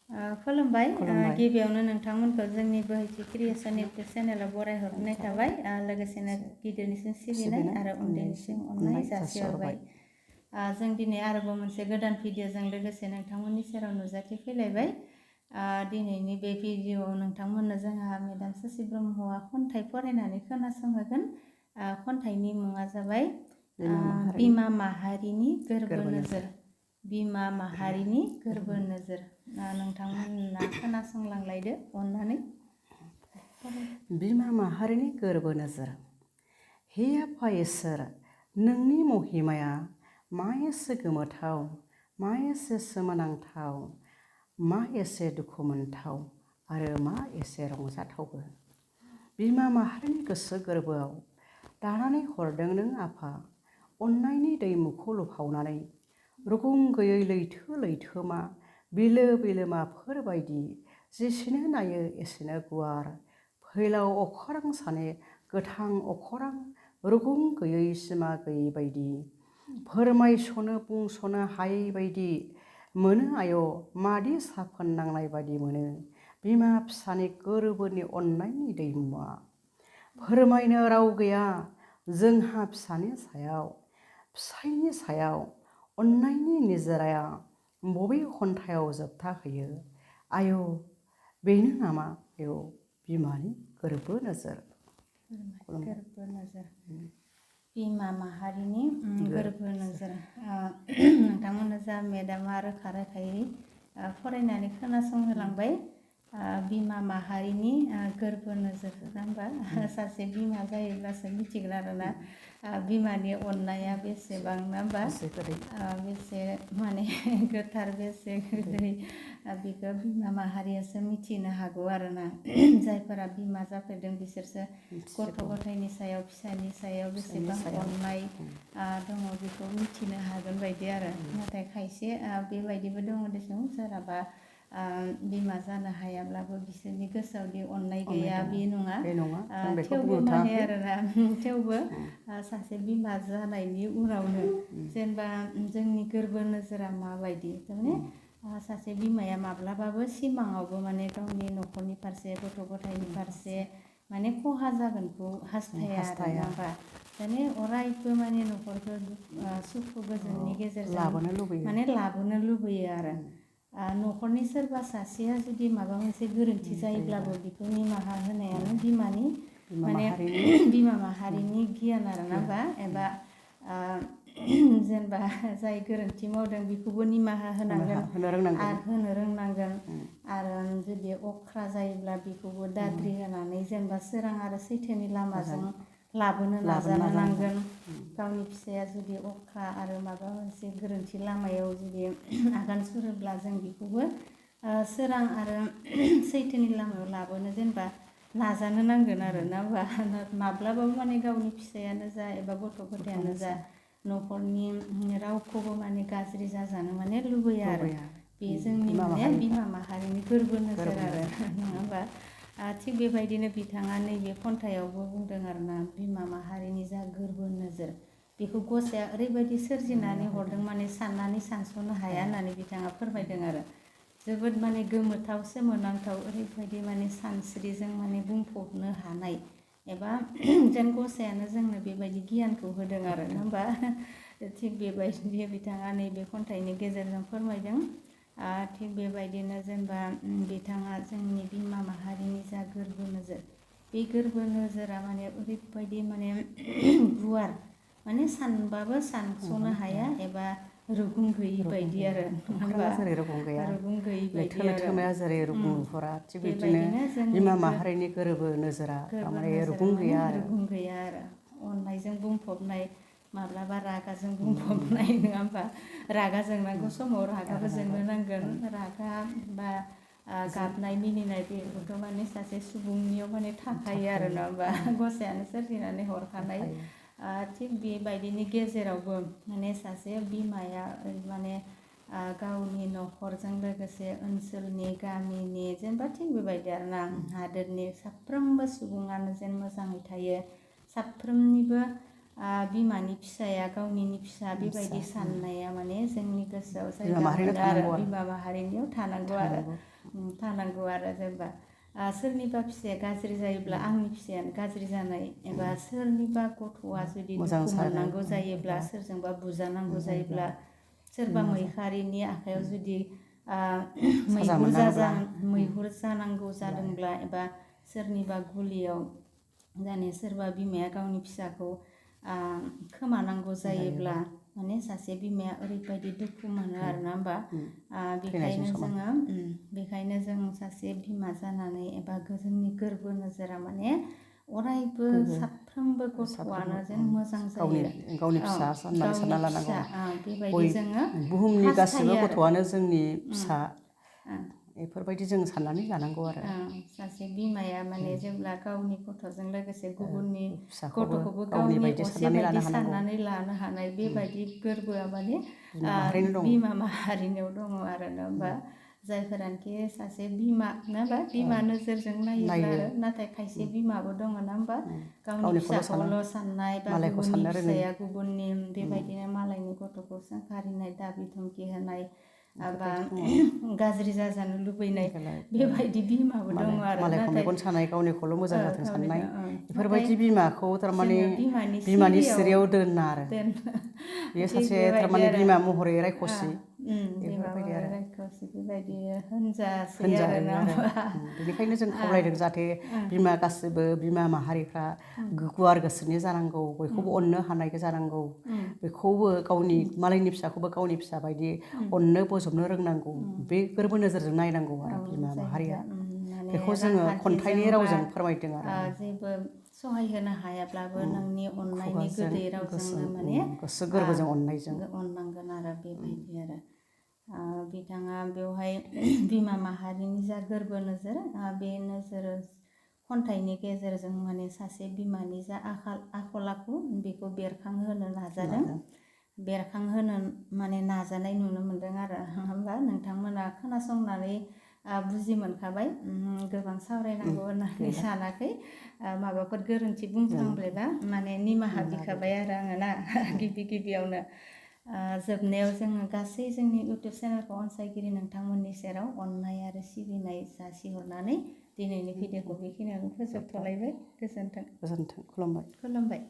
खुलुमबाय गिबियावनो नोंथांमोनखौ जोंनि बोहैथि क्रिएसन इउटुब चेनेलाव बरायहरनाय थाबाय लोगोसेनो गिदिरनिसिम सिबिनाय आरो उन्दैनिसिम अननाय जासिहरबाय जों दिनै आरोबाव मोनसे गोदान भिडिअजों लोगोसे नोंथांमोननि सेराव नुजाथिफैलायबाय दिनैनि बे भिडिअआव नोंथांमोननो जोंहा मेडाम ससि ब्रह्मआ खन्थाइ फरायनानै खोनासंहोगोन खन्थाइनि मुङा जाबाय बिमा माहारिनि गोरबो नोजोर बिमा माहारिनि गोरबो नोजोर नोंथांमोना खोनासंलांलायदो अननानै बिमा माहारिनि गोरबो नोजोर हे आफा इसोर नोंनि महिमाया मा एसे गोमोथाव मा एसे सोमोनांथाव मा एसे दुखु मोनथाव आरो मा एसे रंजाथावबो बिमा माहारिनि गोसो गोरबोआव दानानै हरदों नों आफा अननायनि दैमुखौ लुफावनानै रुगुं गैयै लैथो लैथोमा बिलो बिलोमाफोर बायदि जेसेनो नायो एसेनो गुवार फैलाव अखरां साने गोथां अखरां रुगुं गैयै सिमा गैयै बायदि फोरमायसनो बुंसनो हायै बायदि मोनो आय मादि साफोन नांनाय बायदि मोनो बिमा फिसानि गोरबोनि अननायनि दैमुआ फोरमायनो राव गैया जोंहा फिसानि सायाव फिसायनि सायाव अननायनि निजोराया बबे खन्थायाव जोबथा होयो आय बेनो नामा आय बिमानि गोरबो नोजोर बिमा माहारिनि गोरबो नोजोर नोंथांमोननो जा मेडामा रोखा रोखायै फरायनानै खोनासंहोलांबाय बिमा माहारिनि गोरबो नोजोर नङा होमबा सासे बिमा जायोब्लासो मिथिगोन आरोना बिमानि अननाया बेसेबां नङा होमबा बेसे माने गोथार बेसे गोदै बेखौ बिमा माहारियासो मिथिनो हागौ आरोना जायफोरा बिमा जाफेरदों बिसोरसो गथ' गथायनि सायाव फिसानि सायाव बेसेबां अननाय दङ बेखौ मिथिनो हागोन बायदि आरो नाथाय खायसे बेबायदिबो दङ देसुं सोरहाबा बिमा जानो हायाब्लाबो बिसोरनि गोसोआवदि अननाय गैया बे नङा थेवबो माने आरोना थेवबो सासे बिमा जानायनि उनावनो जेनेबा जोंनि गोरबो नोजोरा माबायदि थारमाने सासे बिमाया माब्लाबाबो सिमाङावबो माने गावनि न'खरनि फारसे गथ' गथायनि फारसे माने खहा जागोनखौ हास्थाया आरो माने अरायबो माने न'खरखौ सुखु गोजोननि गेजेरजों माने लाबोनो लुबैयो आरो न'खरनि सोरबा सासेया जुदि माबा मोनसे गोरोन्थि जायोब्लाबो बेखौ निमाहा होनायानो बिमानि माने बिमा माहारिनि गियान आरो ना एबा जेनेबा जाय गोरोन्थि मावदों बेखौबो निमाहा होनांगोन आरो होनो रोंनांगोन आरो जुदि अख्रा जायोब्ला बेखौबो दाद्रि होनानै जेनेबा सोरां आरो सैथोनि लामाजों लाबोनो नाजानो नांगोन गावनि फिसाया जुदि अख्रा आरो माबा मोनसे गोरोन्थि लामायाव जुदि आगान सुरोब्ला जों बेखौबो सोरां आरो सैथोनि लामायाव लाबोनो जेनेबा नाजानो नांगोन आरो ना माब्लाबाबो माने गावनि फिसायानो जा एबा गथ' गथायानो जा न'खरनि रावखौबो माने गाज्रि जाजानो माने लुबैया आरो बे जोंनि माने बिमा माहारिनि गोरबो नोजोर आरो नङा होमबा थिग बेबायदिनो बिथाङा नैबे खन्थाइयावबो बुंदों आरोना बिमा माहारिनि जा गोरबो नोजोर बेखौ गसाया ओरैबायदि सोरजिनानै हरदों माने साननानै सानस'नो हाया होननानै बिथाङा फोरमायदों आरो जोबोद माने गोमोथाव सोमोनांथाव ओरैबायदि माने सानस्रिजों माने बुंफबनो हानाय एबा जेन गसायानो जोंनो बेबायदि गियानखौ होदों आरो नङा होमबा थिग बेबायदि बिथाङा नैबे खन्थाइनि गेजेरजों फोरमायदों थिग बेबायदिनो जेनेबा बिथाङा जोंनि बिमा माहारिनि जा गोरबो नोजोर बे गोरबो नोजोरा माने ओरैबायदि माने गुवार माने सानबाबो सानस'नो हाया एबा रुगुं गैयि बायदि आरो रुगुं गैयि बायदि आरो जेरै रुगुं नुहुरा थिग बिदिनो बिमा माहारिनि गोरबो नोजोरा रुगुं गैया आरो अननायजों बुंफबनाय माब्लाबा रागाजों बुंफबनाय नङा होमबा रागा जोंनांगौ समाव रागाबो जोंनो नांगोन रागा बा गाबनाय मिनिनाय बेफोरथ' माने सासे सुबुंनियाव माने थाखायो आरो नङा होमबा गसायानो सोरजिनानै हरखानाय थिग बेबायदिनि गेजेरावबो माने सासे बिमाया माने गावनि न'खरजों लोगोसे ओनसोलनि गामिनि जेनेबा थिग बेबायदि आरोना हादोरनि साफ्रोमबो सुबुङानो जेन मोजाङै थायो साफ्रोमनिबो बिमानि फिसाया गावनिनि फिसा बेबायदि साननाया माने जोंनि गोसोआव बिमा माहारिनाव जायगा मोनो थानांगौ आरो बिमा माहारिनियाव थानांगौ आरो जेनेबा सोरनिबा फिसाया गाज्रि जायोब्ला आंनि फिसायानो गाज्रि जानाय एबा सोरनिबा गथ'आ जुदि दुखु मोननांगौ जायोब्ला सोरजोंबा बुजानांगौ जायोब्ला सोरबा मैखारिनि आखाइयाव जुदि मैहुर जानांगौ जादोंब्ला एबा सोरनिबा गुलियाव जाने सोरबा बिमाया गावनि फिसाखौ खोमानांगौ जायोब्ला माने सासे बिमाया ओरैबायदि दुखु मोनो आरोना होमबा बेखायनो जों सासे बिमा जानानै एबा जोंनि गोरबो नोजोरा माने अरायबो साफ्रोमबो गथ'आनो जेन मोजां जायो गावनि फिसा होननानै सानना लानांगौ बेबायदि जोङो बुहुमनि गासिबो गथ'आनो जोंनि फिसा बेफोरबायदि जों साननानै लानांगौ आरो सासे बिमाया माने जेब्ला गावनि गथ'जों लोगोसे गुबुननि फिसाखौबो गथ'खौबो गावनि असे बायदि साननानै लानो हानाय बेबायदि गोरबोआ माने बिमा माहारिनियाव दङ आरो ना होमबा जायफोरानोखि सासे बिमा नङाबा बिमा नोजोरजों नायोब्ला आरो नाथाय खायसे बिमाबो दङ ना होमबा गावनि फिसाखौल' साननाय बा गुबुननि फिसाया गुबुननि बेबायदिनो मालायनि गथ'खौ सोंखारिनाय दाबि धमकि होनाय बा गाज्रि जाजानो लुबैनाय बेबायदि बिमाबो दङ आरो मालायखौ मेगन सानाय गावनिखौल' मोजां जाथों साननाय बेफोरबायदि बिमाखौ थारमाने बिमानि सिरियाव दोना आरो बेयो सासे थारमाने बिमा महरै रायखसि बेबायदि होनजासै आरो बेनिखायनो जों खावलायदों जाहाथे बिमा गासिबो बिमा माहारिफ्रा गुवार गोसोनि जानांगौ बयखौबो अननो हानाय जानांगौ बेखौबो गावनि मालायनि फिसाखौबो गावनि फिसा बायदि अननो बोजबनो रोंनांगौ बे गोरबो नोजोरजों नायनांगौ आरो बिमा माहारिया बेखौ जोङो खन्थाइनि रावजों फोरमायदों आरो जेबो सहाय होनो हायाब्लाबो नोंनि अननायनि गोदै रावजोंनो माने गोसो गोरबोजों अननायजों अननांगोन आरो बेबायदि आरो बिथाङा बेवहाय बिमा माहारिनि जा गोरबो नोजोर बे नोजोर खन्थाइनि गेजेरजों माने सासे बिमानि जा आखल आखु बेखौ बेरखांहोनो नाजादों बेरखांहोनो माने नाजानाय नुनो मोनदों आरो होमबा नोंथांमोना खोनासंनानै बुजि मोनखाबाय गोबां सावरायनांगौ होननानै सानाखै माबाफोर गोरोन्थि बुंफ्लांब्ला माने निमाहा बिखाबाय आरो आङो ना गिबियावनो जोबनायाव जोङो गासै जोंनि इउटुब चेनेलखौ अनसायगिरि नोंथांमोननि सेराव अननाय आरो सिबिनाय जासिहरनानै दिनैनि भिडिअखौ बेखिनियावनो फोजोबथ'लायबाय गोजोन्थों खुलुमबाय